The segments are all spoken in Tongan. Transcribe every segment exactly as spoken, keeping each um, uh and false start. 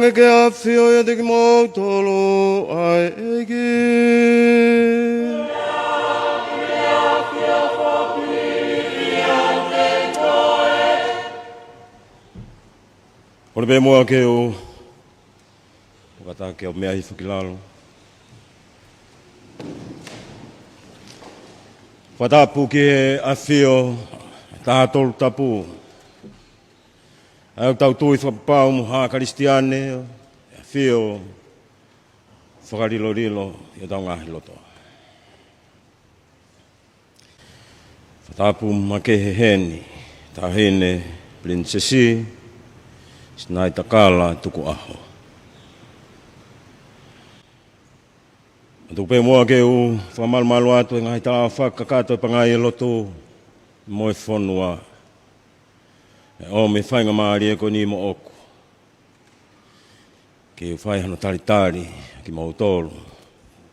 Ke ke ʻafio ʻiate kimoutolu ʻa e ʻEiki. Kole pē muʻa ke u fakataha ke u meʻa hifo ki lalo. Fakatapu ki he ʻafio ʻa e Tahatolu Tapu, ʻa ʻetau tui fakapapau mo ha Kalisitiane, ʻafio fakalilolilo ʻi hotau ngaahi loto. Fakatapu makehe heni, Taʻahine Pilinisesi Sinaitakala Tukuʻaho. Tuku pē muʻa ke u fakamalumalu atu he ngaahi talaʻofa kakato ʻe pangai e lotu mo e fonua, ʻe ʻomi e faingamālie ko eni moʻoku ke u fai hano talitali ʻa kimoutolu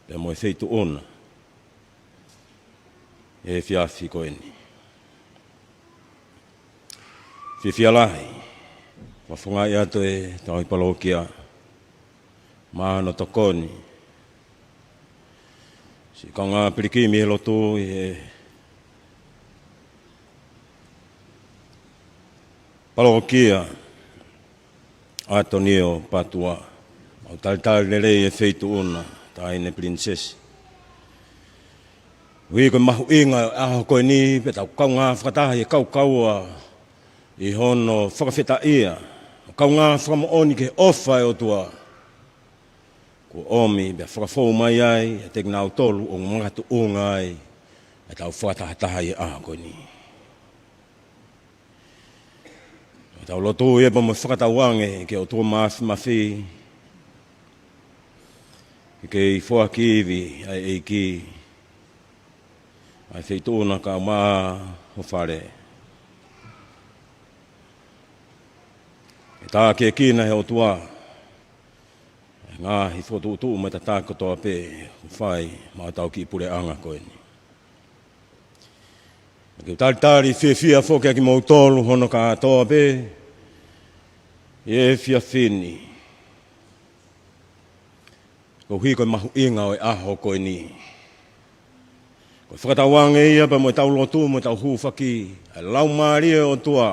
pea mo e feituʻu na he efiafi ko eni. Fiefia lahi, fakafofongaʻi atu e tauhi palokia, mo hono tokoni, siʻi kaungā pilikimi he lotu ʻi he palokia ʻAtonio Pātua, mau talitali lelei e feituʻu na, Taʻahine Pilinisesi. Ui ko e mahuʻinga ʻo e ʻaho ko eni pea tau kaungā fakataha ʻi he kaukaua ʻi hono fakafetaʻia, kaungā fakamoʻoni ki he ʻofa ʻa e ʻOtua kuo ʻomi pea fakafou mai ai ʻiate kinautolu ʻoku makatuʻunga ai ʻetau fakatahataha ʻi he ʻaho ko eni. Tau lotu ia pea mo fakatauange ki he ʻOtua Māfimafi, ke kei foaki ivi ʻa e ʻEiki ʻa e feituʻu na kae ʻumaʻā ho fale, ke tākiekina ʻe he ʻOtua e ngaahi fokotuʻutuʻu mo e tataki kotoa pē ʻoku fai maʻa hotau kiʻi puleʻanga ko eni. Ke u talitali fiefia foki ʻa kimoutolu hono kātoa pē ʻi he efiafi ni, koeʻuhi ko e mahuʻinga ʻo e ʻaho ko eni. Ko e fakatauange ia pea mo ʻetau lotu mo ʻetau hūfaki, ʻa e Laumālie ʻo e ʻOtua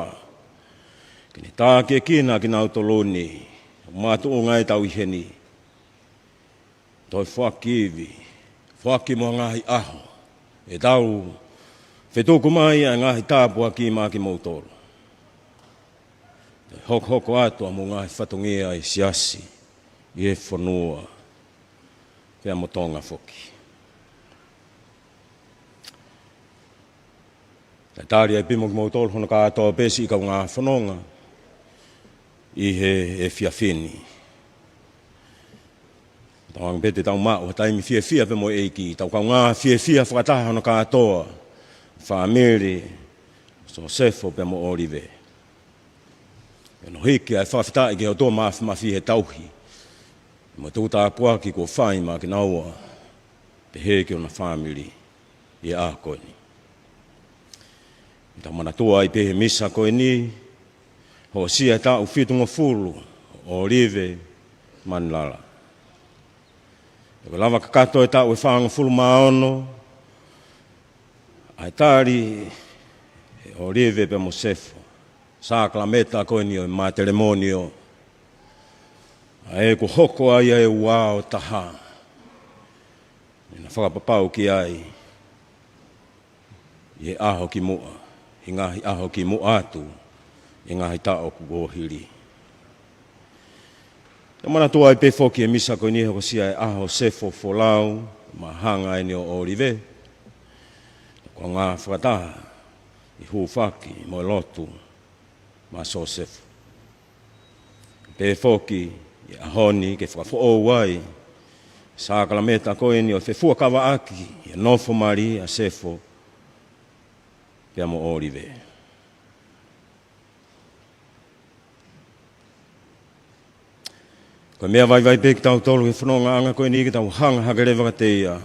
ke ne tākiekina kinautolu ni ʻoku makatuʻunga ai ʻetau ʻi heni. Toe foaki ivi, foaki mo e ngaahi ʻaho ʻe tau fetuku mai ai e ngaahi tāpuaki maʻa kimoutolu. Toe hokohoko atu ʻa hoʻomou ngaahi fatongia ʻi he siasi, ʻi he fonua, pea mo Tonga foki. Talitali ai pē mo kimoutolu hono kātoa pē siʻi kaungā fononga ʻi he efiafi ni. Tauange pē te tau maʻu ha taimi fiefia pea mo e ʻEiki, tau kaungā fiefia fakataha hono kātoa, fāmili Sosefo pea mo ʻŌlive. Ke ne hiki ʻa e fakafetaʻi ki he ʻOtua Māfimafi he tauhi mo e tuku tāpuaki kuo fai maʻa kinaua pehē ki hona fāmili ʻi he ʻaho ko eni. Tau manatua ai pē he misa ko eni, hokosia e taʻu fitungofulu ʻo ʻŌlive Manilala. Pea kuo lava kakato e taʻu ʻe fāngofulu mā ono ʻa e tali ʻe ʻŌlive pea mo Sefo sākalamēniti ko eni ʻo e matelemonio, ʻa ē kuo hoko ai ʻa e ua ʻo taha naʻa na fakapapau ki ai ʻi he ʻaho ki muʻa, ʻi he ngaahi ʻaho ki muʻa atu, ʻi he ngaahi taʻu kuo hili. Tau manatua ai pē foki he misa ko eni hokosia e ʻaho ʻo Sefo folau, mo e hanga eni ʻo ʻŌlive, kaungā fakataha ʻi he hūfaki mo e lotu maʻa Sosefo. Pea pehē foki ʻi he ʻaho ni ke fakafoʻou ai e sākalamēniti ko eni ʻo e fefuakavaʻaki ʻi he nofo mali ʻa Sefo pea mo ʻŌlive. Ko e meʻa vaivai pē kitautolu he fonongaʻanga ko eni ke tau hanga hake leva kiate ia,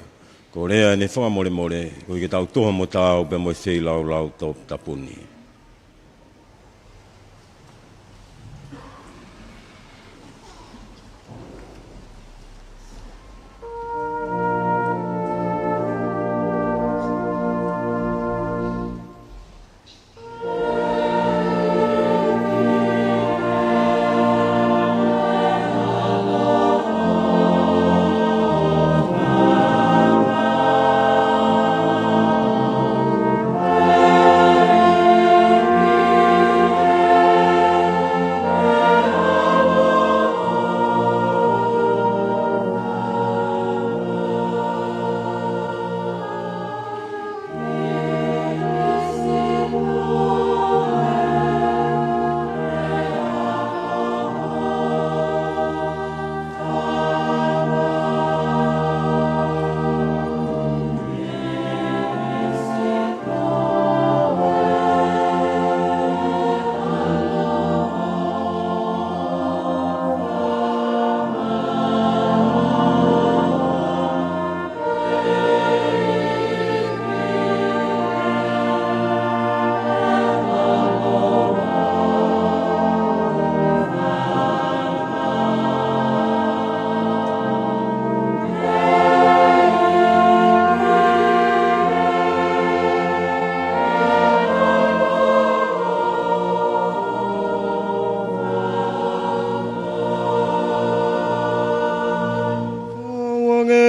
ko e lea ʻene fakamolemole, koeʻuhi ke tau tuha mo taau pea mo e feilaulau toputapu ni.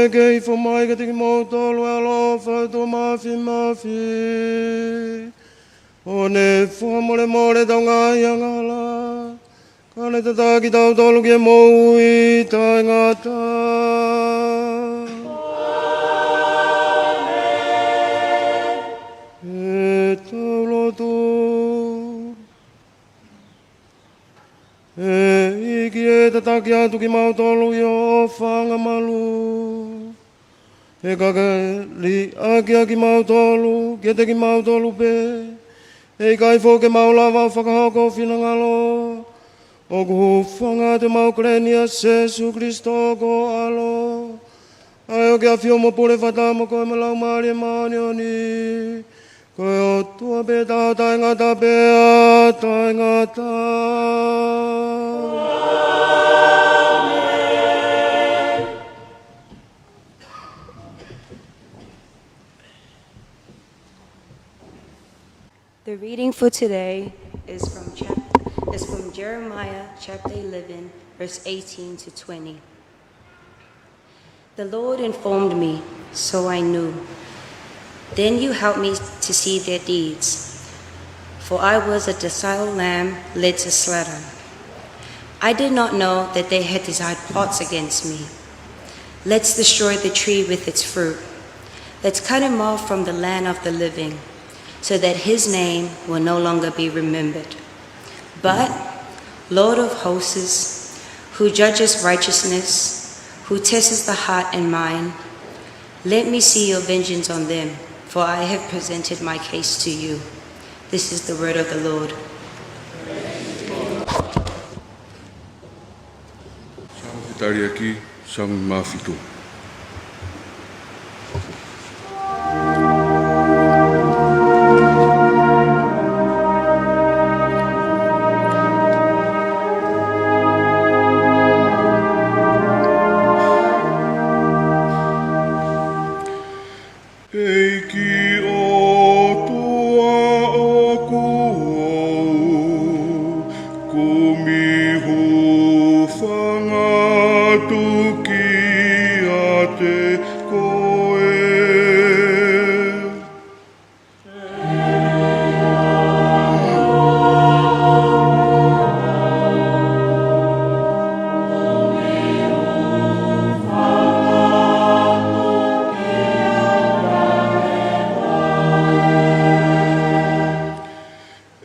ke ifo mai kiate kimoutolu ʻa e ʻaloʻofa ʻa e ʻOtua Māfimafi, ʻo ne fakamolemole ʻetau ngaahi angahala, ka ne tataki kitautolu ki he moʻui taʻengata. ʻE tau lotu. ʻEiki, ʻe tataki atu kimautolu ʻi hoʻo ʻofa angamalū. ʻE ka ke liʻaki ʻa kimautolu kiate kimautolu pē, ʻe ʻikai foki ke mau lava ʻo fakahoko ho finangalo. ʻOku hūfanga atu ʻemau kole ni ʻia Sēsū Kilisitō ko ho ʻAlo, ʻa ia ʻoku ke ʻafio mo pule fakataha mo koe mo e Laumālie Māʻoniʻoni, ko e ʻOtua pē taha taʻengata pea taʻengata. The reading for today is from chap- is from Jeremiah chapter eleven, verse eighteen to twenty. The Lord informed me, so I knew. Then you helped me to see their deeds, for I was a docile lamb led to slaughter. I did not know that they had designed plots against me. Let's destroy the tree with its fruit. Let's cut him off from the land of the living, so that his name will no longer be remembered. But, Lord of hosts, who judges righteousness, who tests the heart and mind, let me see your vengeance on them, for I have presented my case to you. This is the word of the Lord. Saame fetaliaki, Saame mā fitu. ʻEiki ʻOtua ʻoku ou kumi hūfanga atu kiate koe.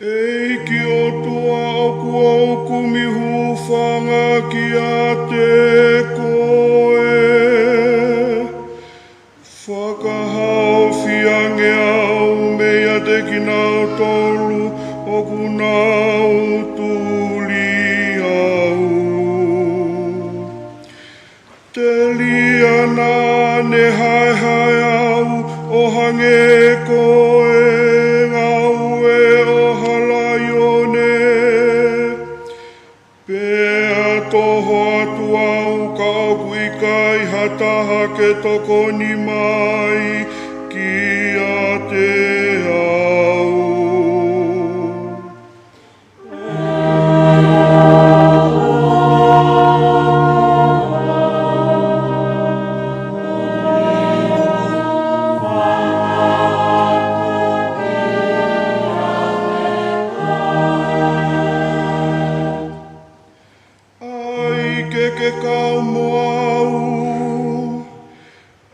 ʻEiki ʻOtua ʻoku ou kumi hūfanga kiate koe. Fakahaofi ange au meiate kinautolu ʻoku nau tuli au. Telia naʻa ne haehae au ʻo hangē ko e ngāue ʻo ha laione. Pea toho atu au ka ʻoku ʻikai ha taha ke tokoni mai kiate au. ʻAi ke ke kau mo au,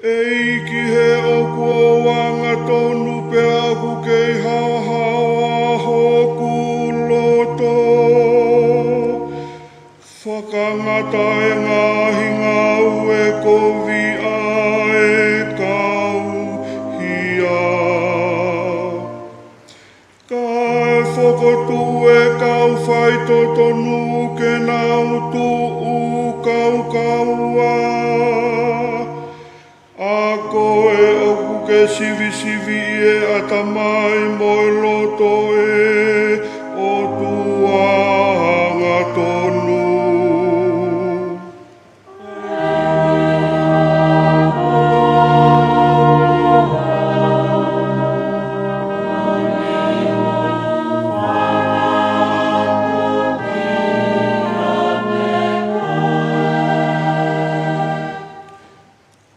ʻEiki, he ʻoku ou angatonu pea ʻoku kei haohaoa hoku loto. Fakangata e ngaahi ngāue kovi ʻa e kau hia. Kae fokotuʻu e kau faitotonu ke nau tuʻu kaukaua. ʻA koe ʻoku ke sivisiviʻi e ʻatamai mo e loto, ʻe ʻOtua angatonu.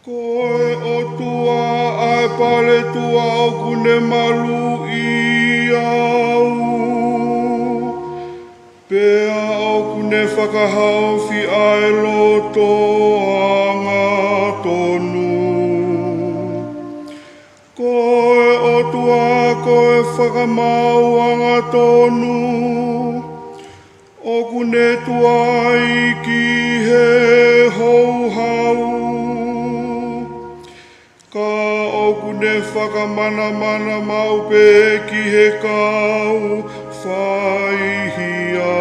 Ko ʻOtua ʻoku ne maluʻi au, pea ʻoku ne fakahaofi ʻa e loto angatonu. Ko e ʻOtua ko e fakamaau angatonu, ʻoku ne tuai ki he houhau, ka ʻoku ne fakamanamana maʻu pē ki he kau faihia.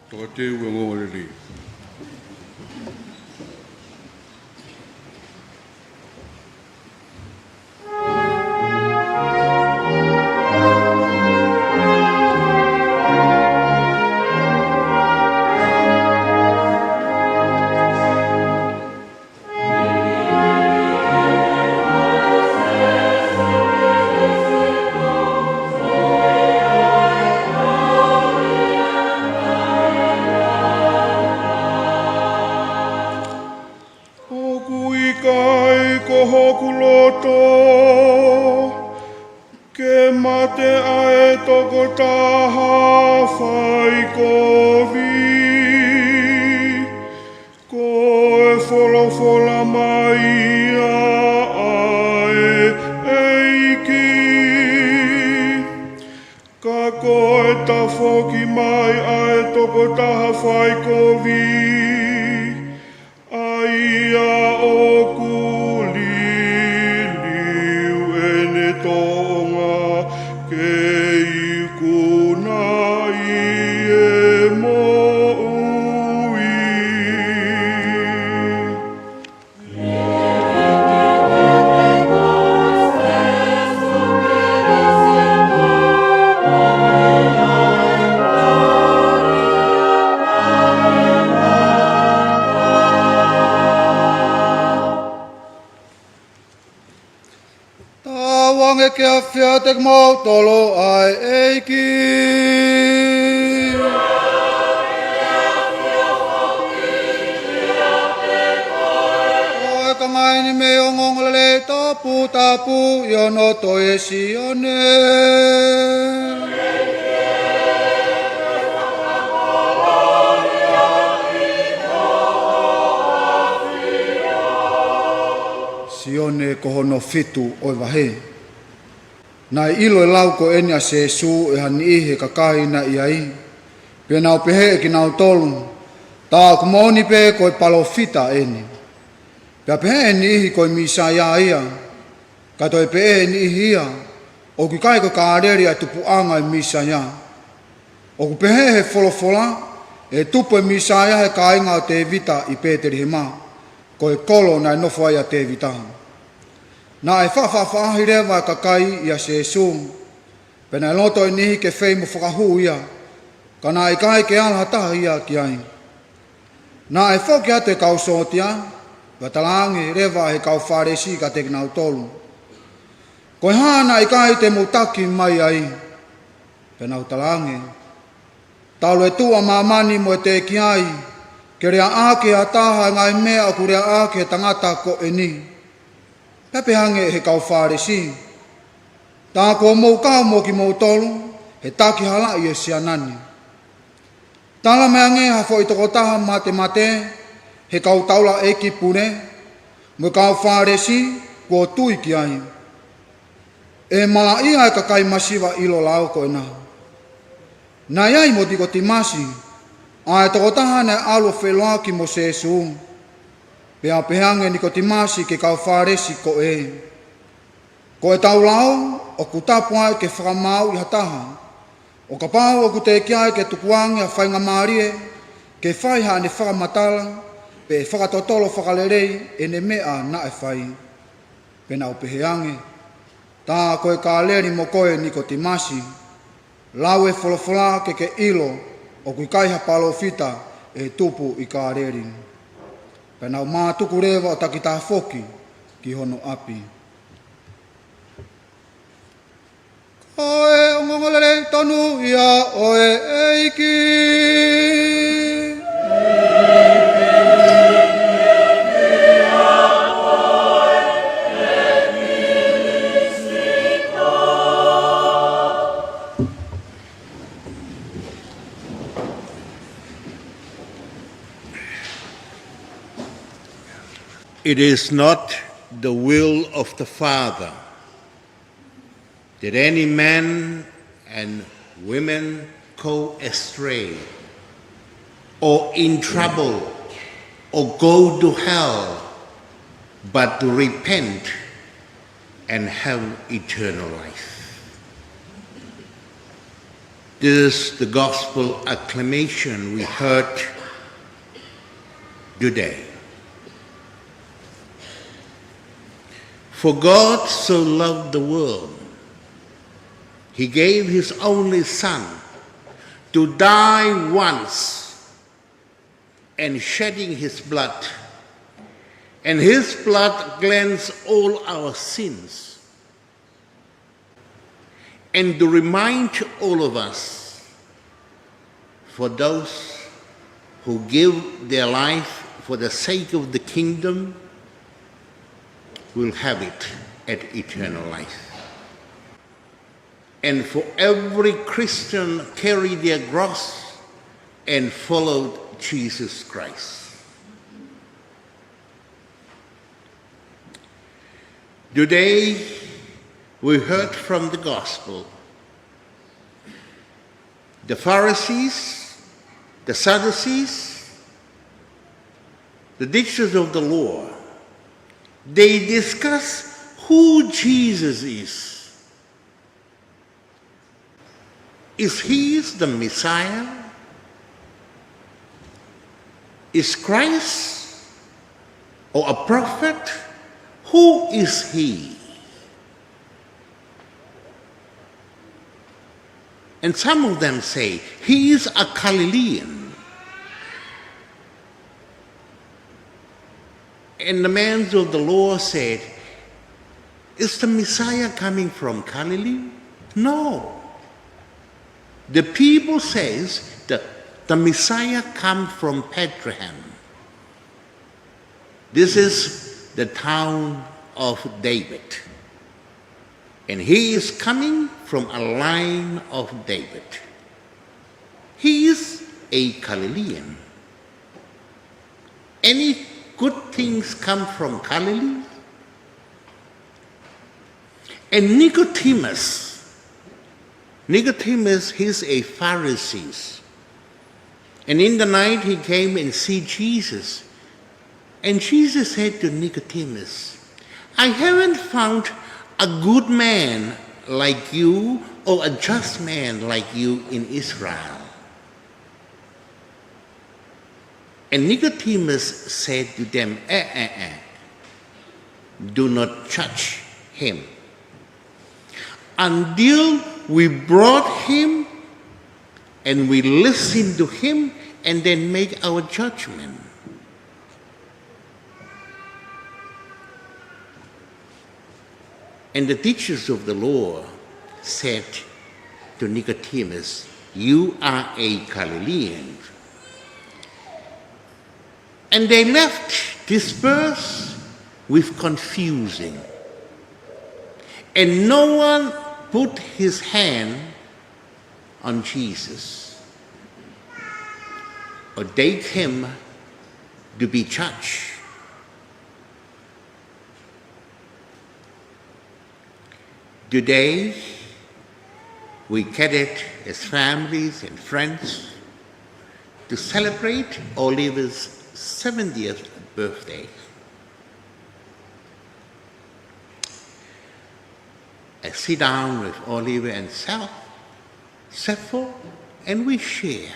Tokateu e ongoongolelei. ʻOku ʻikai ko hoku loto ke mate ʻa e tokotaha faikovi. Ko e folofola mai ia ʻa e ʻEiki. Ka ko e tafoki mai ʻa e tokotaha faikovi, ʻa ia ʻoku liliu ʻene toʻonga ke ikunaʻi e moʻui. Tauange ke ʻafio ʻiate kimoutolu ʻa e ʻEiki. Ko e konga eni mei he ongoongolelei toputapu ʻi hono toe Sione. Sione ko hono fitu ʻo e vahe. Naʻe ʻilo e lau ko eni ʻa Sēsū ʻe ha niʻihi he kakai naʻe ʻi ai, pea nau pehē ʻe kinautolu, tā ʻoku moʻoni pē ko e palōfita eni. Pea pehē ʻe niʻihi ko e Mīsaia ia, ka toe pehē ʻe niʻihi ia, ʻoku ʻikai ko e Kāleli ʻa e tupuʻanga ʻo e Mīsaia. ʻOku pehē he folofola, ʻe tupu e Mīsaia he kāinga ʻo Tēvita ʻi Pētelihema, ko e kolo naʻe nofo ai ʻa Tēvita. Naʻe faʻa faʻafaʻahi leva e kakai ʻia Sēsū, pea naʻe loto e niʻihi ke fei mo fakahū ia, ka naʻe ʻikai ke ala ha taha ia ki ai. Naʻe foki atu e kau sōtia, pea talaange leva ʻe he kau Fālesi kiate kinautolu, ko e hā naʻe ʻikai te mou taki mai ai? Pea nau talaange, talu e tuʻu ʻa māmani mo e teʻeki ai ke lea ʻaki ʻe ha taha e ngaahi meʻa ʻoku lea ʻaki ʻe he tangata ko eni. Pea pehē ange ʻe he kau Fālesi, tā kuo mou kau mo kimoutolu he taki halaʻi ʻo e siana ni. Tala mai ange ha foʻi tokotaha matemate he kau taulaʻeiki pule mo e kau Fālesi kuo tui ki ai. ʻE malaʻia e kakai masiva ʻilo lao ko ena. Naʻe ʻi ai mo Nikotīmasi, ʻa e tokotaha naʻe ʻalu ʻo feʻiloaki mo Sēsū. Pea pehē ange ʻe Nikotīmasi ki he kau Fālesi ko ē, ko ʻetau lao ʻoku tapu ai ke fakamaauʻi ha taha, ʻo kapau ʻoku teʻeki ai ke tukuange ha faingamālie ke fai haʻane fakamatala, pe ʻe fakatotolo fakalelei ʻene meʻa naʻe fai. Pea nau pehē ange, tā ko e Kāleli mo koe Nikotīmasi, lau e folofola ke ke ʻilo ʻoku ʻikai ha palōfita ʻe tupu ʻi Kāleli. Pea nau mātuku leva ʻo takitaha foki ki hono ʻapi. Ko e ongoongolelei tonu ia ʻo e ʻEiki. It is not the will of the Father that any man and woman go astray or in trouble or go to hell, but to repent and have eternal life. This is the gospel acclamation we heard today. For God so loved the world, he gave his only Son to die once and shedding his blood, and his blood cleanse all our sins, and to remind all of us, for those who give their life for the sake of the kingdom will have it at eternal life. And for every Christian carry their cross and follow Jesus Christ. Today, we heard from the gospel. The Pharisees, the Sadducees, the teachers of the law, they discuss who Jesus is. Is he the Messiah? Is Christ or a prophet? Who is he? And some of them say, he is a Galilean. And the men of the law said, is the Messiah coming from Galilee? No. The people says that the Messiah come from Bethlehem. This is the town of David. And he is coming from a line of David. He is a Galilean. Any good things come from Galilee? And Nicodemus, Nicodemus, he's a Pharisee. And in the night he came and see Jesus. And Jesus said to Nicodemus, I haven't found a good man like you or a just man like you in Israel. And Nicodemus said to them, eh, eh, eh, do not judge him until we brought him and we listen to him and then make our judgment. And the teachers of the law said to Nicodemus, you are a Galilean. And they left this verse with confusion. And no one put his hand on Jesus or take him to be judged. Today, we gathered as families and friends to celebrate Oliver's seventieth birthday. I sit down with Oliver and Seth, Sepho, and we share.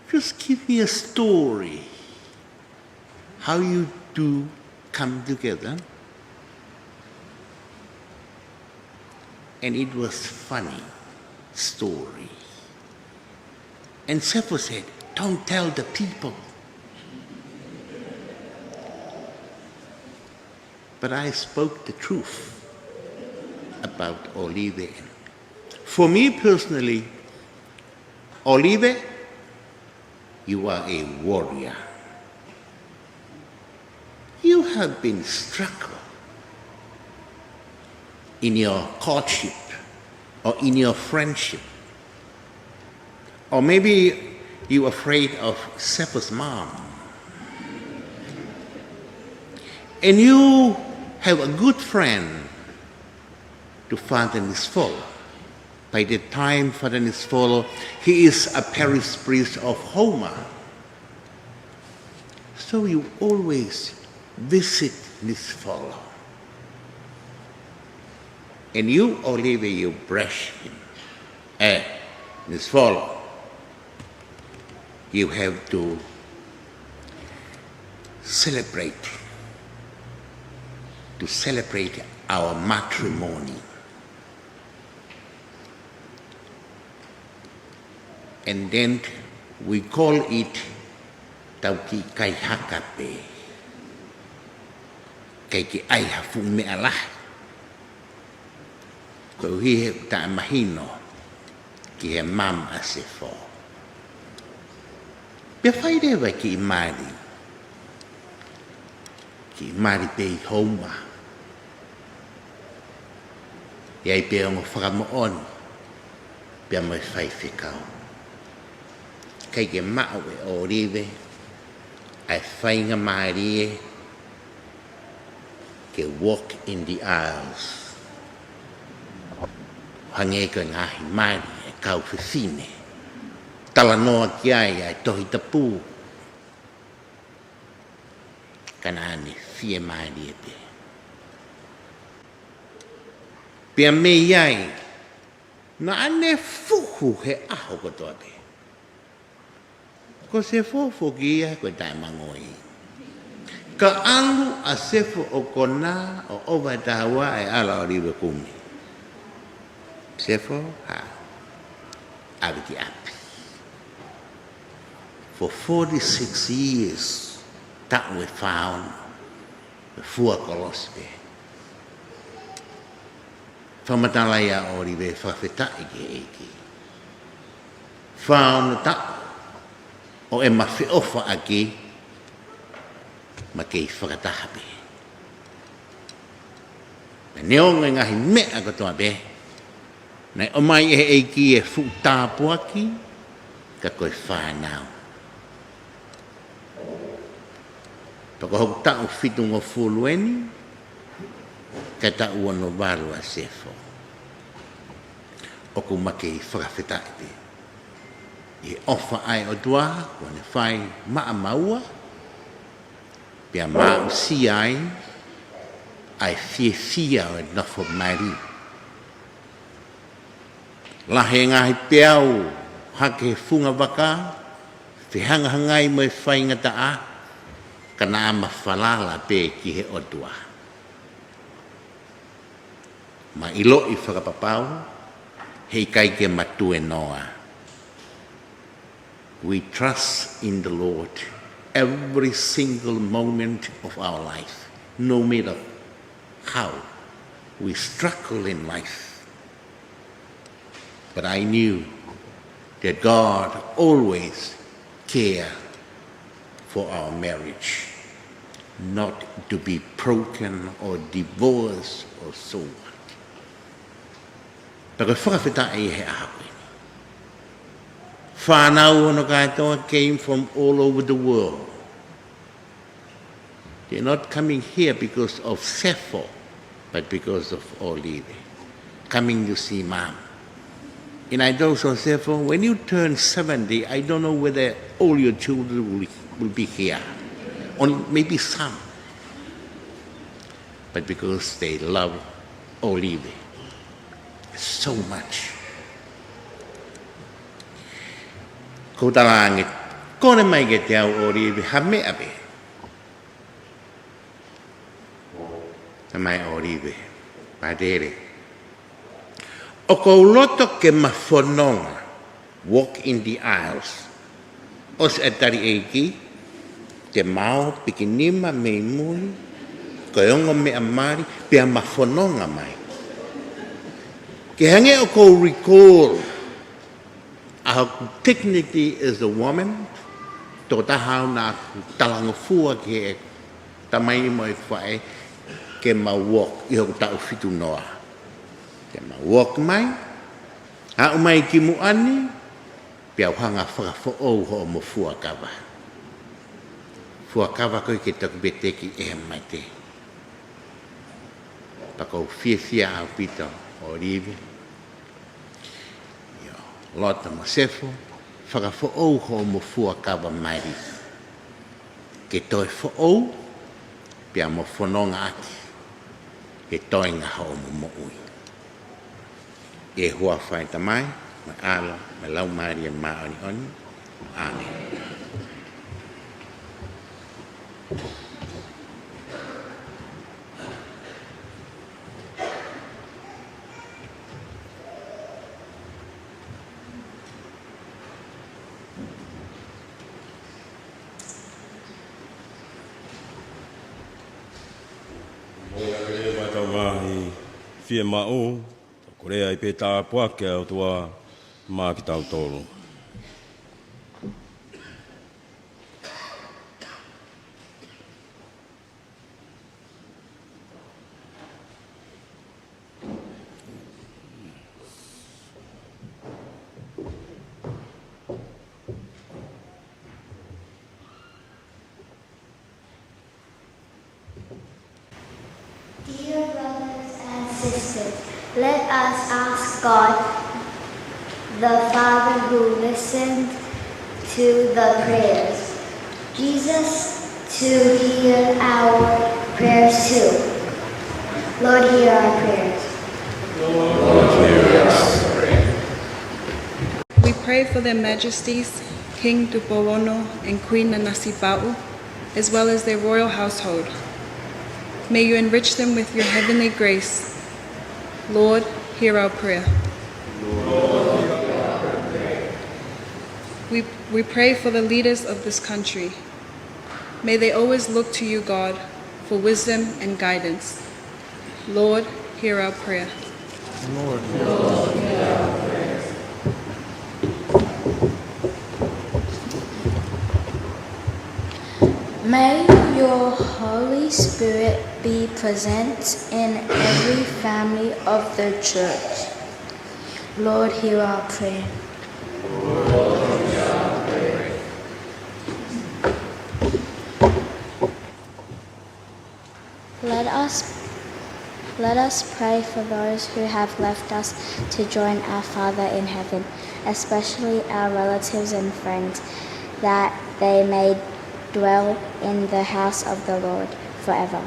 Just give me a story how you two come together. And it was funny story. And Sepho said, don't tell the people. But I spoke the truth about ʻŌlive. For me personally, ʻŌlive, you are a warrior. You have been struggle in your courtship or in your friendship. Or maybe you afraid of Sefo's mom. And you have a good friend to Father Nisifolo. By the time Father Nisifolo, he is a parish priest of Houma. So you always visit Nisifolo. And you, ʻŌlive, you brush him. Eh, Nisifolo, you have to celebrate, to celebrate our matrimony. And then we call it tau kiʻi kaihaka pē. ʻIkai ke ʻai ha fuʻu meʻa lahi. Koeʻuhi he taʻe mahino ki he mama ʻa Sefo. Pea fai leva e kiʻi mali. Kiʻi mali pē ʻi Houma. ʻI ai pē ongo fakamoʻoni pea mo e faifekau. ʻIkai ke maʻu ʻe ʻŌlive ʻa e faingamālie ke walk in the aisles. Hangē ko e ngaahi mali ʻa e kau fefine. Talanoa ki ai ʻa e Tohi Tapu. Ka naʻa ne fiemālie pē. Pea mei ai, naʻa ne fuhu he ʻaho kotoa pē. Ko Sefo foki ia ko e taʻemangoi. Ka ʻalu ʻa Sefo ʻo konā ʻo ʻova e taua ʻa e ʻala ʻo ʻŌlive kumi. Sefo, ha, ʻave ki ʻapi. For forty-six years, taʻu ʻe fā ono, ʻe fua kolosi pē. Fakamatala ia ʻa ʻŌlive, fakafetaʻi ki he ʻEiki. Fā ono taʻu ʻo ʻema feʻofaʻaki, ma kei fakataha pē. Pea neongo e ngaahi meʻa kotoa pē, naʻe ʻomai ʻe he ʻEiki e fuʻu tāpuaki, ka ko e fānau. Pea ko hoku taʻu fitungofulu eni, ka taʻu ono valu ʻa Sefo. ʻOku ma kei fakafetaʻi pē ʻi he ʻofa ʻa e ʻOtua kuo ne fai maʻamaua, pea ma aʻusia ai ʻa e fiefia ʻo e nofo mali. Lahi e ngaahi peau hake he funga vaka, fehangahangai mo e faingataʻa, ka naʻa ma falala pē ki he ʻOtua. Ma ʻiloʻi fakapapau, heʻikai ke ma tuēnoa. We trust in the Lord every single moment of our life, no matter how we struggle in life. But I knew that God always care for our marriage, not to be broken or divorced or so what. Pea ko e fakafetaʻi he ʻaho ko eni. Fānau hono kātoa came from all over the world. They're not coming here because of Sefo, but because of ʻŌlive. Coming to see Mom. And I told Sefo, when you turn seventy, I don't know whether all your children will, will be here. Only maybe some. But because they love ʻŌlive so much. Ko talaange, kole mai kiate au ʻŌlive ha meʻa pē. Talamai ʻe ʻŌlive, Pātele, ʻoku ou loto ke ma fononga, walk in the aisles. ʻOsi e tali ʻEiki, te ma ō pikinima mei mui, Ko e ongo meʻa mali, pea ma fononga mai. Ke hangē ʻoku ou recall ʻa hoku dignity as a woman, tokotaha au naʻa ku talangofua ki he tamai mo e faʻē, ke ma walk ʻi hoku taʻu fitu noa. Ke ma walk mai, aʻu mai ki muʻa ni, pea u hanga fakafoʻou hoʻomo fuakava. Fuakava ko ē ke toki veteki ʻe he mate. Pea ʻoku ou fiefia ʻaupito ʻOlive, ʻio, Lota mo Sefo, fakafoʻou hoʻomo fuakava mali. Ke toe foʻou, pea mo fononga ʻaki he toenga hoʻomo moʻui. ʻI he huafa ʻo e Tamai, mo e ʻAlo, mo e Laumālie Māʻoniʻoni. ʻĀmeni. Mo ia ke leva tau ngaahi fiemaʻu, ko e lea ʻi he tāpuaki ʻa e ʻOtua maʻa kitautolu. Dear brothers and sisters, let us ask God, the Father who listened to the prayers, Jesus to hear our prayers too. Lord, hear our prayers. We pray for their Majesties, King Tupou Ono and Queen Nanasipauʻu, as well as their royal household. May you enrich them with your heavenly grace. Lord, hear our prayer. We, we pray for the leaders of this country. May they always look to you, God, for wisdom and guidance. Lord, hear our prayer. Lord, hear our prayer. May your Holy Spirit be present in every family of the church. Lord, hear our prayer. Let us, let us pray for those who have left us to join our Father in heaven, especially our relatives and friends, that they may dwell in the house of the Lord forever.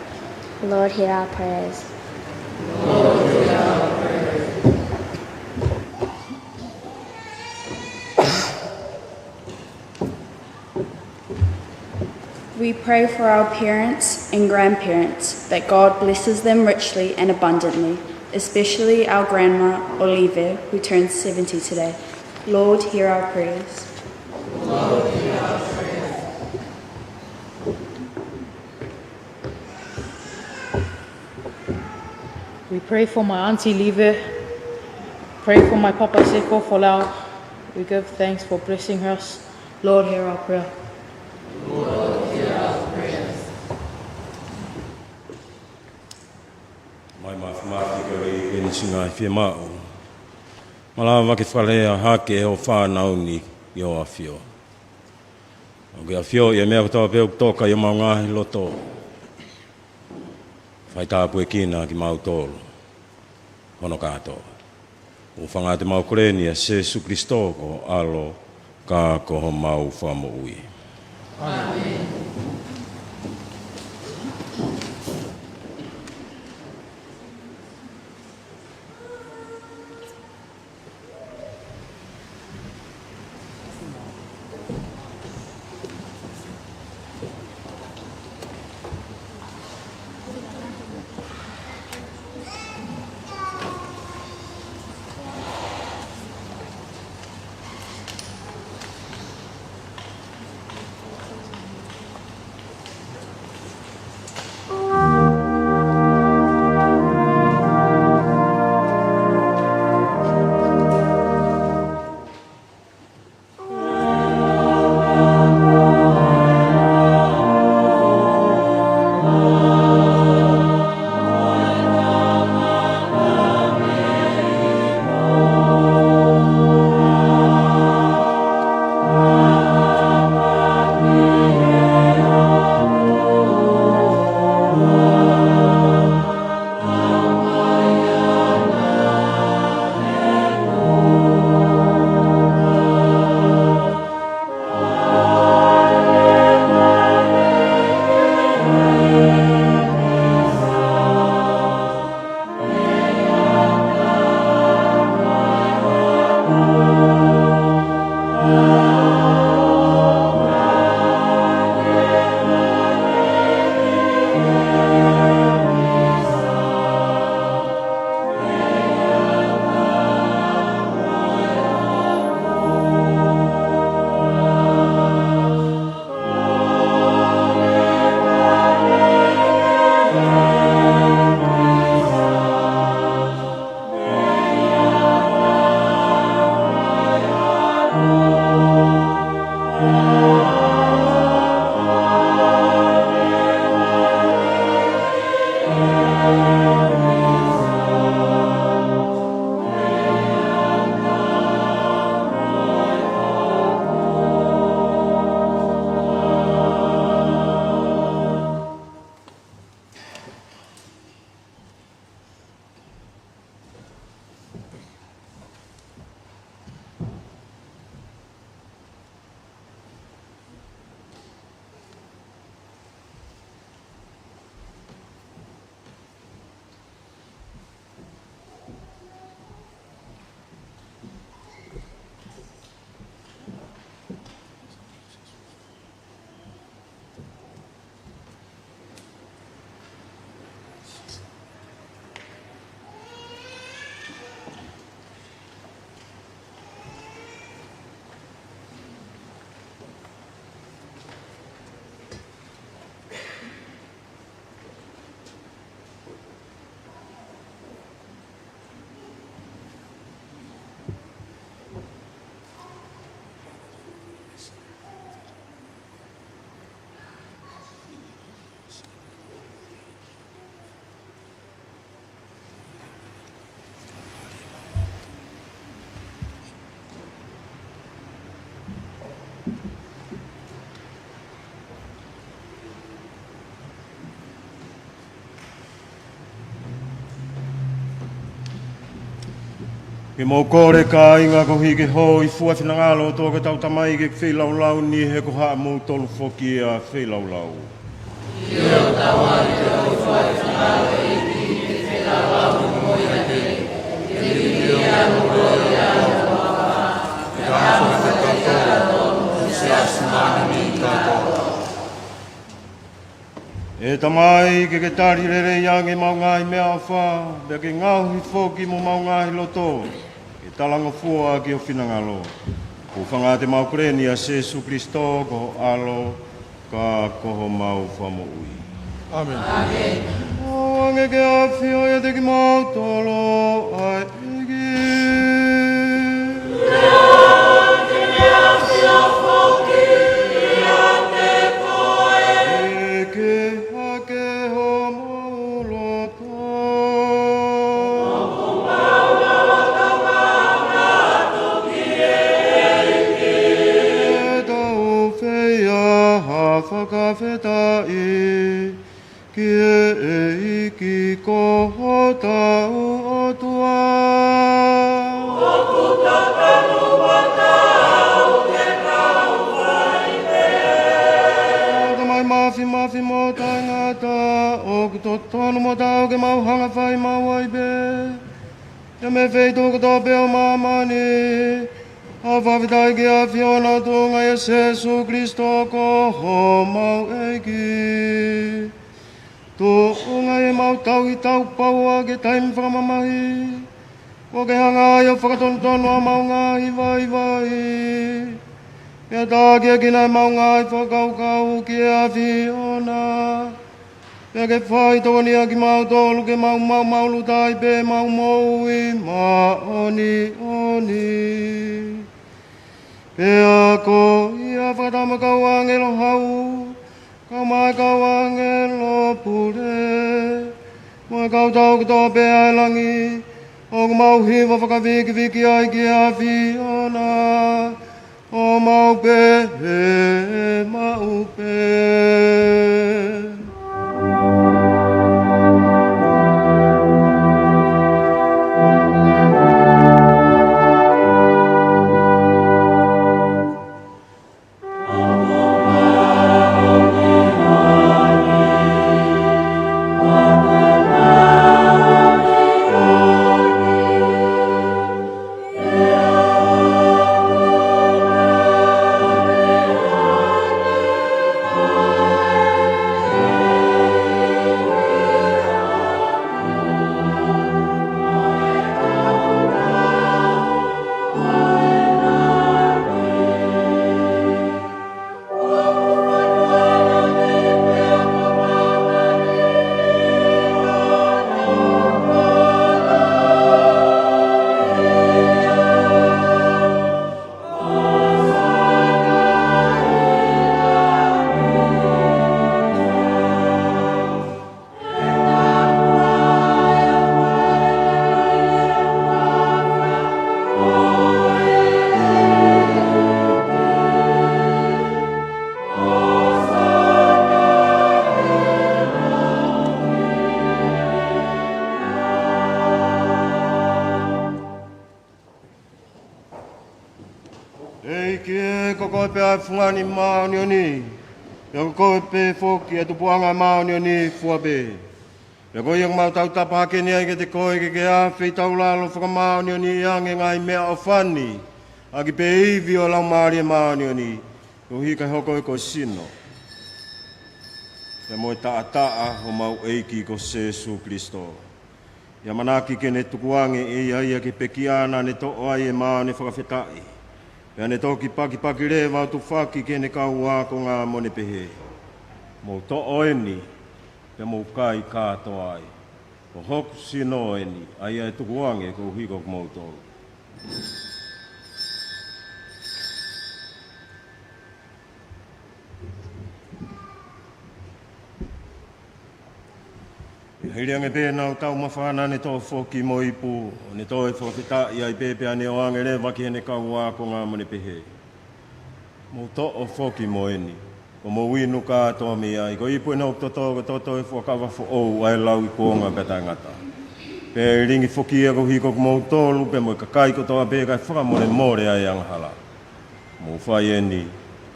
Lord, hear our prayers. We pray for our parents and grandparents that God blesses them richly and abundantly, especially our grandma, Olive, who turns seventy today. Lord, hear our prayers. We pray for my auntie Live. Pray for my papa Sefo Folau. We give thanks for blessing us. Lord, hear our prayer. Mai mafimafi ko e ʻi he ngaahi fiemaʻu. Malava ke fakalea hake ʻe hoʻo fānau ni ʻi ho ʻafio. ʻOku ke ʻafioʻi ʻa e meʻa kotoa pē ʻoku toka ʻi homau ngaahi loto. Fai tāpuekina kimautolu hono kātoa. ʻOku fakaʻaonga ʻemau kole ni ʻia Sēsū Kalaisi ko ho ʻAlo, ka ko homau Fakamoʻui. ʻĀmeni. Ke mou kole, kāinga, koeʻuhi ke hōifua e finangalo ʻo hotau Tamai, ke feilaulau ni, he ko haʻamoutolu foki ia ʻa e feilaulau. ʻE Tamai, ke ke tali lelei ange ʻemau ngaahi meʻaʻofa, pea ke ngaohi foki mo homau ngaahi loto ke talangofua ki ho finangalo. Ko e hūfanga te mau kole ni ʻia Sēsū Kalaisi ko ho ʻAlo, ka ko homau Fakamoʻui. ʻĀmeni. ʻOange ke ʻafio ʻiate kimautolu ʻa e ʻEiki. ʻEke hake homau loto. Ke tau fai ha fakafetaʻi ki he ʻEiki ko hotau ʻOtua. ʻE Tamai māfimafi mo taʻengata, ʻoku totonu mo taau ke mau hanga ʻo fai maʻu ai pē, ʻi he feituʻu kotoa pē ʻo māmani, ʻa e fakafetaʻi ki he ʻAfiona, tuʻunga ʻia Sēsū Kalaisi ko homau ʻEiki. Tuʻunga ʻi heʻemau tauhi taupoʻou ki he taimi fakamamahi, kuo ke hanga ai ʻo fakatonutonu ʻemau ngaahi vaivai, pea takiekina ʻemau ngaahi fakakaukau ki he ʻAfiona, pea ke fai tokoni ʻa kimautolu ke mau maʻu maʻulutaha ai pē ʻemau moʻui māʻoniʻoni. Pea ko ia, fakataha mo e kau ʻāngelo hau, kau mai e kau ʻāngelo pule, mo e kau tau kotoa pē ʻa e langi, ʻoku mau hiva fakavikiviki ai ki he ʻAfiona, ʻo mau pehē maʻu pē. ʻEiki ē, ko koe pē ʻa e fungani māʻoniʻoni, pea ko koe pē foki ʻa e tupuʻanga māʻoniʻoni fua pē. Pea ko ia ʻoku mau tautapa hake ni ai kiate koe ke ke ʻafeitaulalo fakamāʻoniʻoniʻi ange e ngaahi meʻaʻofa ni ʻaki pē ivi ʻo e Laumālie Māʻoniʻoni, koeʻuhi kae hoko ia ko e sino pea mo e taʻataʻa ʻo homau ʻEiki ko Sēsū Kalaisi. ʻI he ʻamanaki ke ne tukuange ʻe ia ia ki he pekia naʻa ne toʻo ai ʻemau fakafetaʻi, pea ne toki pakipaki leva ʻo tufaki ki heʻene kau ākonga mo ne pehē: Mou toʻo eni, pea mou kai kātoa ai. Ko hoku sino eni, ʻa ia ʻe tukuange koeʻuhi ko kimoutolu. Hili ange pē ʻenau taumafa naʻa ne toʻo foki mo e ipu, ʻo ne toe fakafetaʻi ai pē, pea ne ʻoange leva ki heʻene kau ākonga mo ne pehē: Mou toʻo foki mo eni, ʻo mou inu kātoa mei ai. Ko e ipu eni ʻoku toto, ko e toto ʻo e fuakava foʻou, ʻa e lauikuonga pea taʻengata. Pea ʻe lilingi foki ia koeʻuhi ko kimoutolu, pea mo e kakai kotoa pē kae fakamolemole ai e angahala. Mou fai eni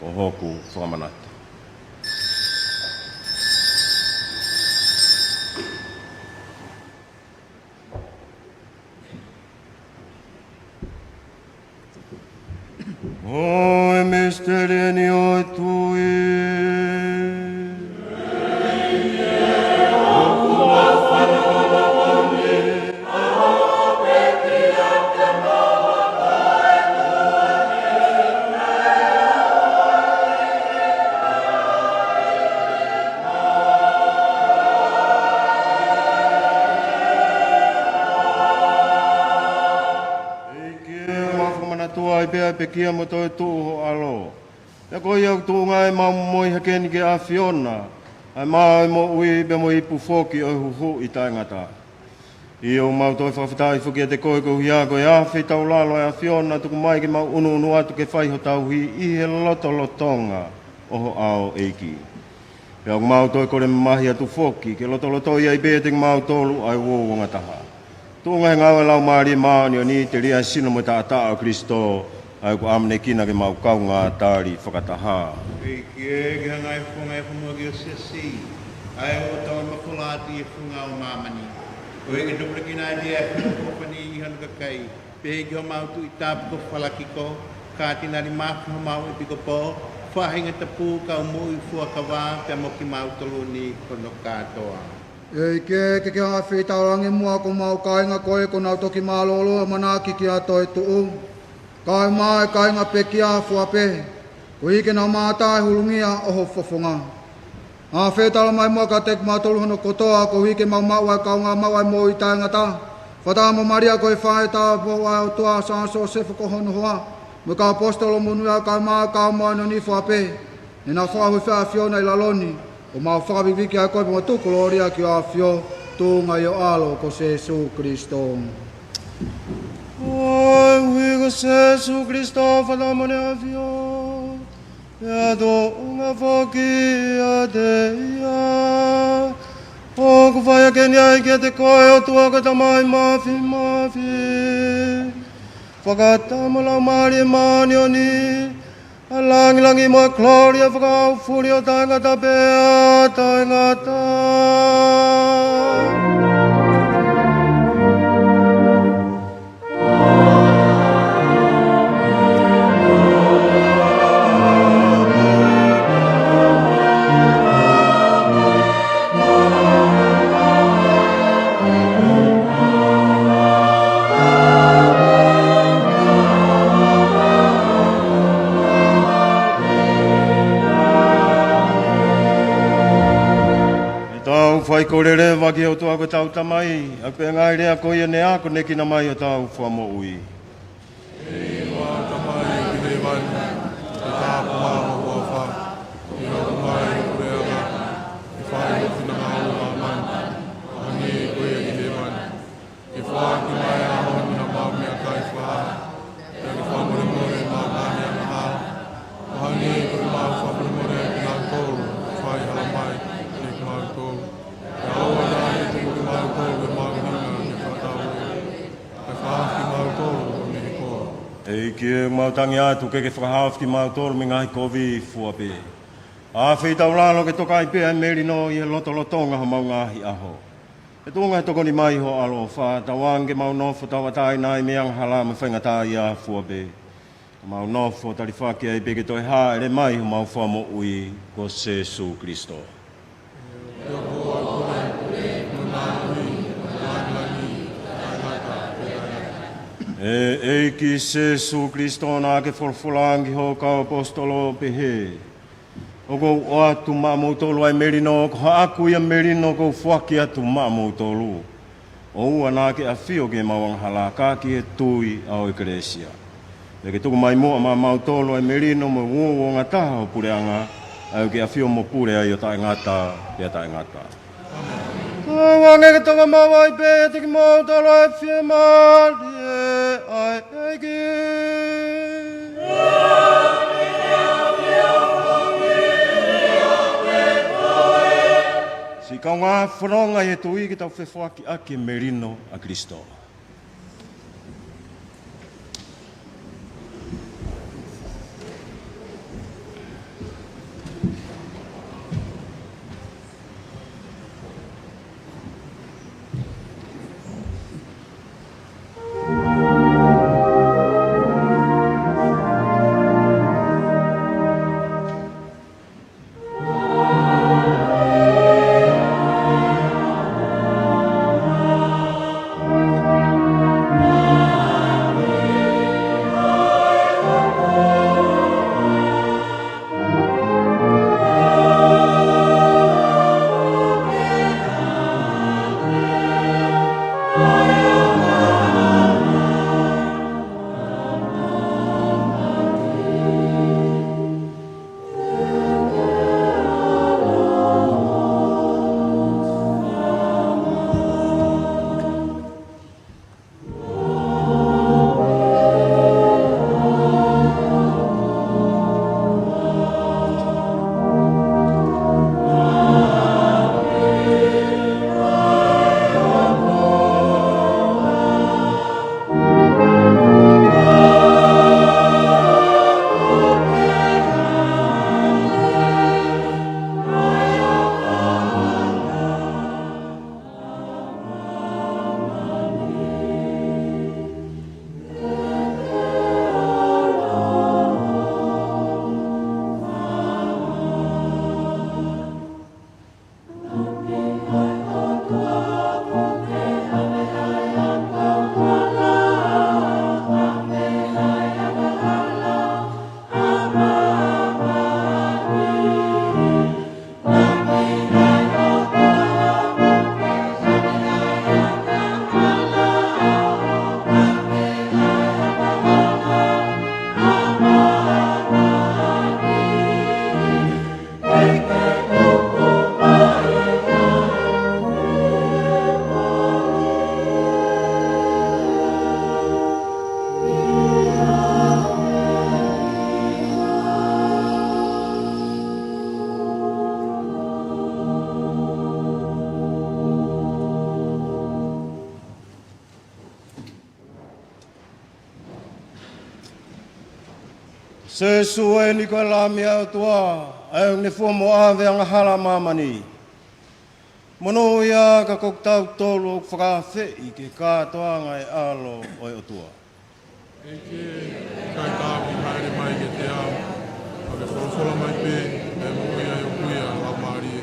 ko hoku fakamanatu. Ko e misiteli eni ʻo e tui. ʻEiki, ʻoku mau fakamanatua ai pē ʻa e pekia mo e toetuʻu ho ʻAlo. Pea ko ia ʻoku tuʻunga ai ʻemau momoi hake ni ki he ʻAfiona, ʻa e maʻu ʻo e moʻui pea mo e ipu foki ʻo e huhuʻi taʻengata. ʻIo, ʻoku mau toe fakafetaʻi foki kiate koe koeʻuhi ko e afe ʻi taulalo ʻa e ʻAfiona, tuku mai ke mau ʻunuʻunu atu ke fai ho tauhi ʻi he lotolotonga ʻo ho ʻao, ʻEiki. Pea ʻoku mau toe kole mamahi atu foki ke lotolotoi ai pē ʻiate kimautolu ʻa e uouangataha, tuʻunga he ngāue ʻa e Laumālie Māʻoniʻoni, telia e sino mo e taʻataʻa ʻo Kalaisi, ʻa ia ʻoku ʻamanekina ke mau kaungā tali fakataha. ʻEiki, ke hanga ʻe he fofonga ʻo e fonua ki ho siasi, ʻa ia ʻoku tau mafola atu ʻi he funga ʻo māmani, koeʻuhi ke tupulekina ai pē ʻa e funga ʻoku ʻofa ni ʻi hono kakai, pehē ki homau Tuʻi Tapu ko Falakiko, Katinali Mafi, homau ʻEpikopō, faʻahinga tapu, kau moʻui fuakava, pea mo kimautolu ni hono kātoa. ʻEiki, ke ke hanga ʻo fetaulaki muʻa ko homau kāinga ko ē kuo nau toki mālōlō ʻamanaki ki ha toetuʻu. Kau mai e kāinga pekia fua pē, koeʻuhi ke nau mātā e hulungia ʻo ho fofonga. Hanga ʻo fetaulaki mai muʻa kiate kimautolu hono kotoa, koeʻuhi ke mau maʻu ʻa e kaungā maʻu ʻa e moʻui taʻengata, fakataha mo Malia ko e faʻē tāupoʻou ʻa e ʻOtua, Sāniti Siosefa ko hono hoa, mo e kau ʻaposetolo monūʻia, kau mai e kau māʻoniʻoni fua pē, ʻi heʻenau fakahū ʻi he ʻAfiona ʻi lalo ni, ʻo mau fakaviviki ai koe pea mo tuku kolōlia ki ho ʻAfio, tuʻunga ʻi ho ʻAlo ko Sēsū Kalaisi. Koeʻuhi ko Sēsū Kalaisi, fakataha mo e ʻAfio, pea tuʻunga foki ʻiate ia, ʻoku fai hake ni ai kiate koe, ʻOtua ko e Tamai Māfimafi, fakataha mo e Laumālie Māʻoniʻoni, ʻa e lāngilangi mo e kolōlia fakaʻaufuli ʻo taʻengata pea taʻengata. ʻE tau faikole leva ki he ʻOtua ko hotau Tamai, ʻa ia ko e ngaahi lea ko ia naʻe akonekina mai hotau Fakamoʻui. ʻE ʻOtua Tamai ʻoku ʻi hēvani, ke tāpuhā ho huafa, ke hoko mai ho puleʻanga, ke fai ho finangalo ʻi māmani, ʻo hangē ko ia ʻi hēvani. Ke foaki mai ʻa e ʻaho ni haʻamau meʻakai fakahā, pea ke fakamolemole ʻemau ngaahi angahala, ʻo hangē ko ʻemau fakamolemole ʻa kinautolu ʻoku fai hala mai kiate kimautolu. Pea ʻoua naʻa ke tuku kimautolu ki he mahuʻinga, ka ke fakatauʻolunga, kae fakahā kimautolu mei he kovi. ʻEiki, ʻoku mau tangi atu ke ke fakahaofi kimautolu mei he ngaahi kovi fua pē. Afe ʻi taulalo ke toka ai pē ʻa e melino ʻi he lotolotonga ʻo homau ngaahi ʻaho. Pea tuʻunga he tokoni mai ho ʻAlo ʻofa, tauange ke mau nofo tauʻatāina ai mei he angahala mo e faingataʻaʻia fua pē, ka mau nofo talifaki ai pē ke toe hāʻele mai homau Fakamoʻui ko Sēsū Kalaisi. ʻE ʻEiki Sēsū Kalaisi, naʻa ke folofola ange ki hoʻo kau ʻaposetolo ʻo pehē: ʻOku ou ʻoatu maʻamoutolu ʻa e melino, ko haʻaku ia melino ʻoku ou foaki atu maʻamoutolu. ʻOua naʻa ke ʻafio ki heʻemau angahala, ka ki he tui ʻa ho ʻEkelesia. Pea ke tuku mai muʻa maʻamautolu ʻa e melino mo e uouangataha ʻo ho puleʻanga, ʻa ia ʻoku ke ʻafio mo pule ai ʻo taʻengata pea taʻengata. Tauange ke toka maʻu ai pē ʻiate kimautolu ʻa e fiemālie ʻa e ʻEiki. Siʻi kaungā fononga ʻi he tui ke tau fefoakiʻaki e melino ʻa Kalaisi. Sēsū eni ko e Lami ʻa e ʻOtua, ʻa ia ʻoku ne fua mo ʻave angahala ʻa māmani. Monūʻia ka ko kitautolu ʻoku fakaafeʻi ki he kātoanga ʻo e ʻAlo ʻo e ʻOtua. ʻEiki, ʻikai ke u haʻele mai kiate au, ka ke folofola mai pē, pea ʻe moʻui ai hoku ʻia laumālie.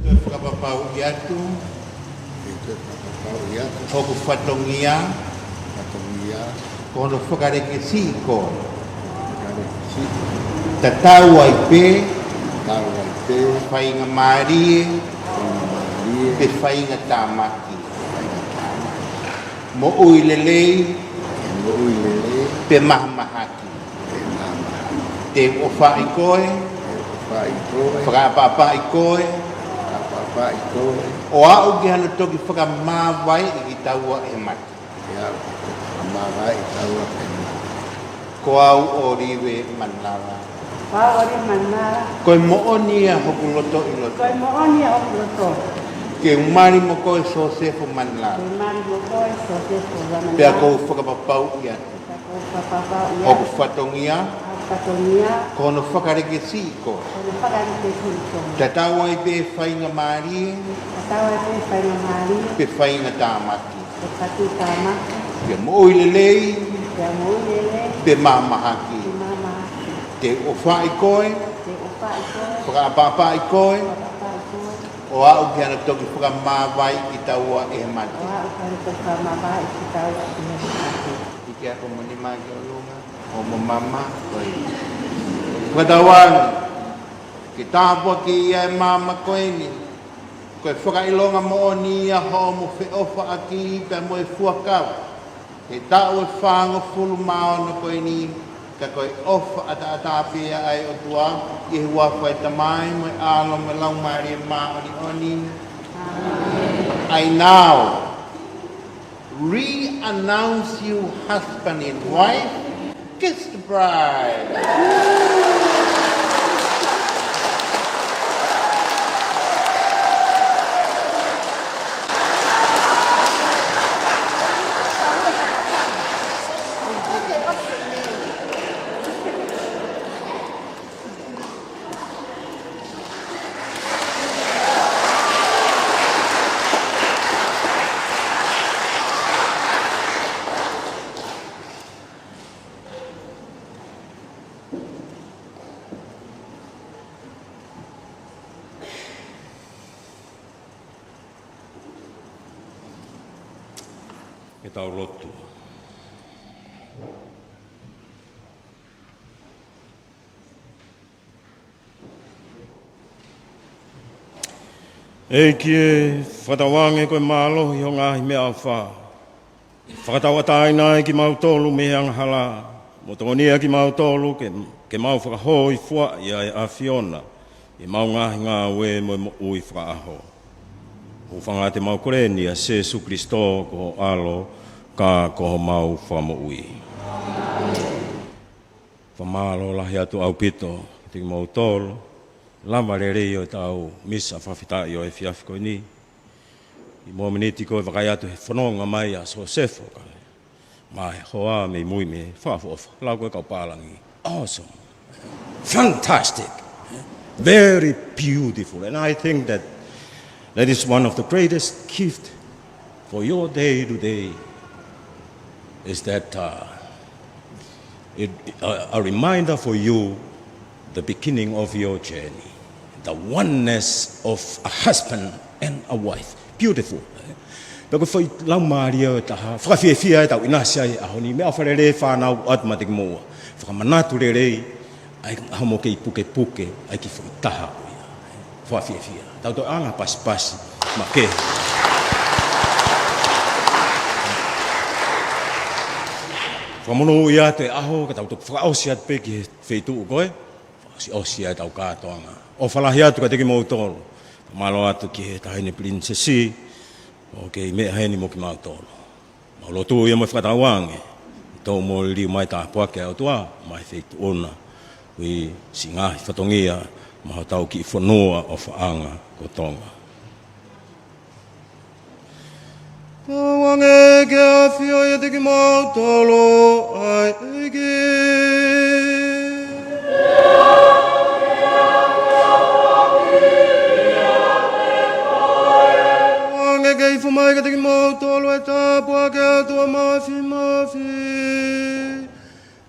Fakapapauʻi atu. Fakapapauʻi atu. Hoku fatongia. Fatongia. Ko hono fakalekesiʻi koe. Fakalekesiʻi. Tatau ai pē. Tatau ai pē. Faingamālie. Faingamālie. Pe faingatāmaki. Faingatāmaki. Moʻui lelei. Moʻui lelei. Pe mahamahaki. Te u ʻofaʻi koe. Te u ʻofaʻi koe. Fakaʻapaʻapaʻi koe. Fakaʻapaʻapaʻi koe. ʻO aʻu ki hano toki fakamāvaeʻi kitaua ʻe he mate. ʻO aʻu ki he fakamāvaeʻi kitaua ʻe he mate. Ko au ʻŌlive Manala. Ko au ʻŌlive Manala. Ko e moʻoni ia hoku loto ʻi loto. Ko e moʻoni ia hoku loto. Ke u mali mo koe Sosefo Manala. Ke u mali mo koe Sosefo Manala. Pea ʻoku ou fakapapauʻi atu. Pea ʻoku ou fakapapauʻi atu. Hoku fatongia. Hoku fatongia. Ko hono fakalekesiʻi koe. Ko hono fakalekesiʻi koe. Tatau ai pē faingamālie. Tatau ai pē faingamālie. Pe faingatāmaki. Pe faingatāmaki. Pea moʻui lelei. Pea moʻui lelei. Pe mahamahaki. Pe mahamahaki. Te u ʻofaʻi koe. Te u ʻofaʻi koe. Fakaʻapaʻapaʻi koe. Fakaʻapaʻapaʻi koe. ʻO aʻu ki hano toki fakamāvaeʻi kitaua ʻe he mate. ʻO aʻu ki hano toki fakamāvaeʻi kitaua ʻe he mate. ʻIke ʻa e kau mani mai ki ʻolunga, ʻo mo mama, ko e. Fakatauange, ke tāpuakiʻi ʻa e maama ko eni, ko e fakaʻilonga moʻoni ia hoʻomo feʻofaʻaki pea mo e fuakava. He taʻu ʻe fāngofulu mā ono ko eni, ka ko e ʻofa ʻataʻatā pē ia ʻa e ʻOtua, ʻi he huafa ʻo e Tamai mo e ʻAlo mo e Laumālie Māʻoniʻoni. I now renounce you husband and wife, kiss the bride. Ke tau lotu. ʻEiki ē, fakatauange ko e mālohi ho ngaahi meʻaʻofa. Fakatauʻatāina ai kimautolu mei he angahala, mo tokonia kimautolu ke, ke mau fakahōifuaʻi ʻa e ʻAfiona ʻi heʻemau ngaahi ngāue mo e moʻui fakaʻaho. Hūfanga te mau kole ni ʻia Sēsū Kalaisi ko ho ʻAlo, ka ko homau Fakamoʻui. Fakamālō lahi atu ʻaupito kiate kimoutolu, lava lelei ʻo ʻetau misa fakafetaʻi ʻo e efiafi ko eni. ʻI he mōmeniti ko ē vakai atu he fononga mai ʻa Sosefo, kae ʻumaʻā e hoa mei mui mei fakaʻofoʻofa. Lau ko e kau pālangi. Awesome. Fantastic. Very beautiful. And I think that that is one of the greatest gift for your day today is that, uh, it, a, a reminder for you the beginning of your journey, the oneness of a husband and a wife. Beautiful. Pea ko e foʻi laumālie ʻo e taha, fakafiefia ʻetau ʻinasi ai he ʻaho ni, meʻaʻofa lelei fānau atu maʻa kimoua. Fakamanatu lelei, ʻa e ʻaho mo kei pukepuke, ʻa e kiʻi foʻi taha ko ia. Fakafiefia. Tau toe ʻalu ʻo pasipasi, maʻa ke. Fakamonūʻia atu e ʻaho, ka tau toe fakaʻosi atu pē ki he feituʻu ko ē. Fakaʻosiʻosi ai ʻetau kātoanga. ʻOfa lahi atu kiate kimoutolu. Mālō atu ki he Taʻahine Pilinisesi, ʻoku kei meʻa heni mo kimautolu. Mau lotu ia mo fakatauange, ʻe tomuʻa liliu mai tāpuaki ʻa e ʻOtua, mai feituʻu na, ʻi he siʻi ngaahi fatongia, maʻa hotau kiʻi fonua ʻofaʻanga ko Tonga. Tauange ke ʻafio ʻiate kimautolu ʻa e ʻEiki. Tauange ke ifo mai kiate kimautolu e tāpuaki ʻa e ʻOtua Māfimafi.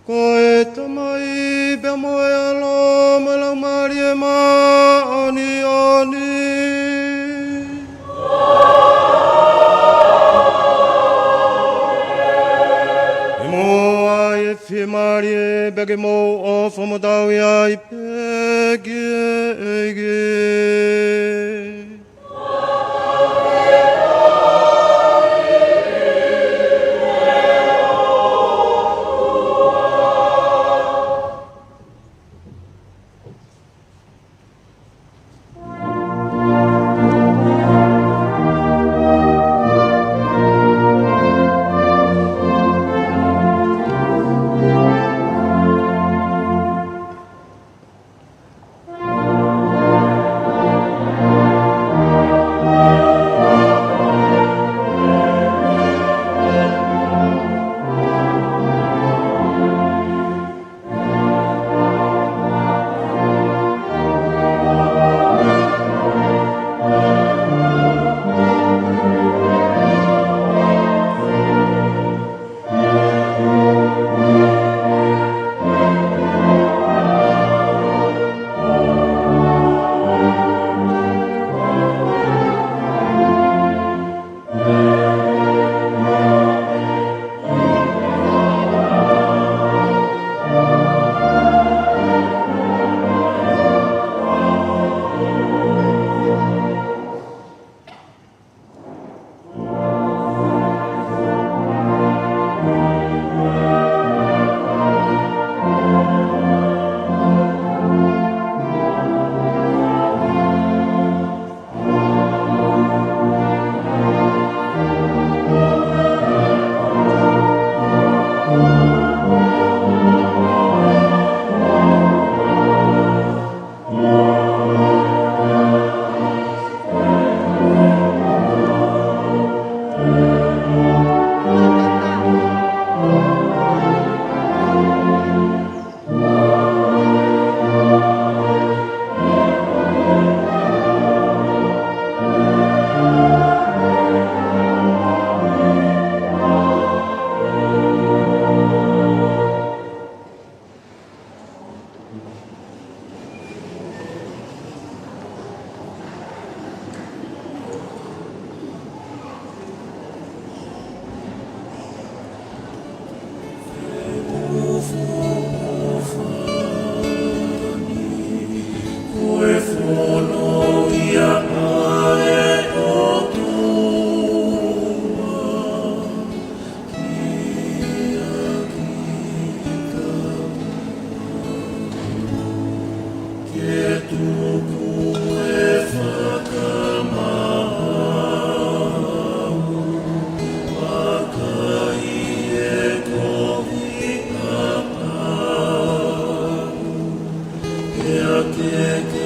Ko e Tamai pea mo e ʻAlo mo e Laumālie Māʻoniʻoni. Ke mou ʻai e fiemālie pea ke mou ʻofa mo tauhi ai pē ki he ʻEiki. ʻOku ʻikai ke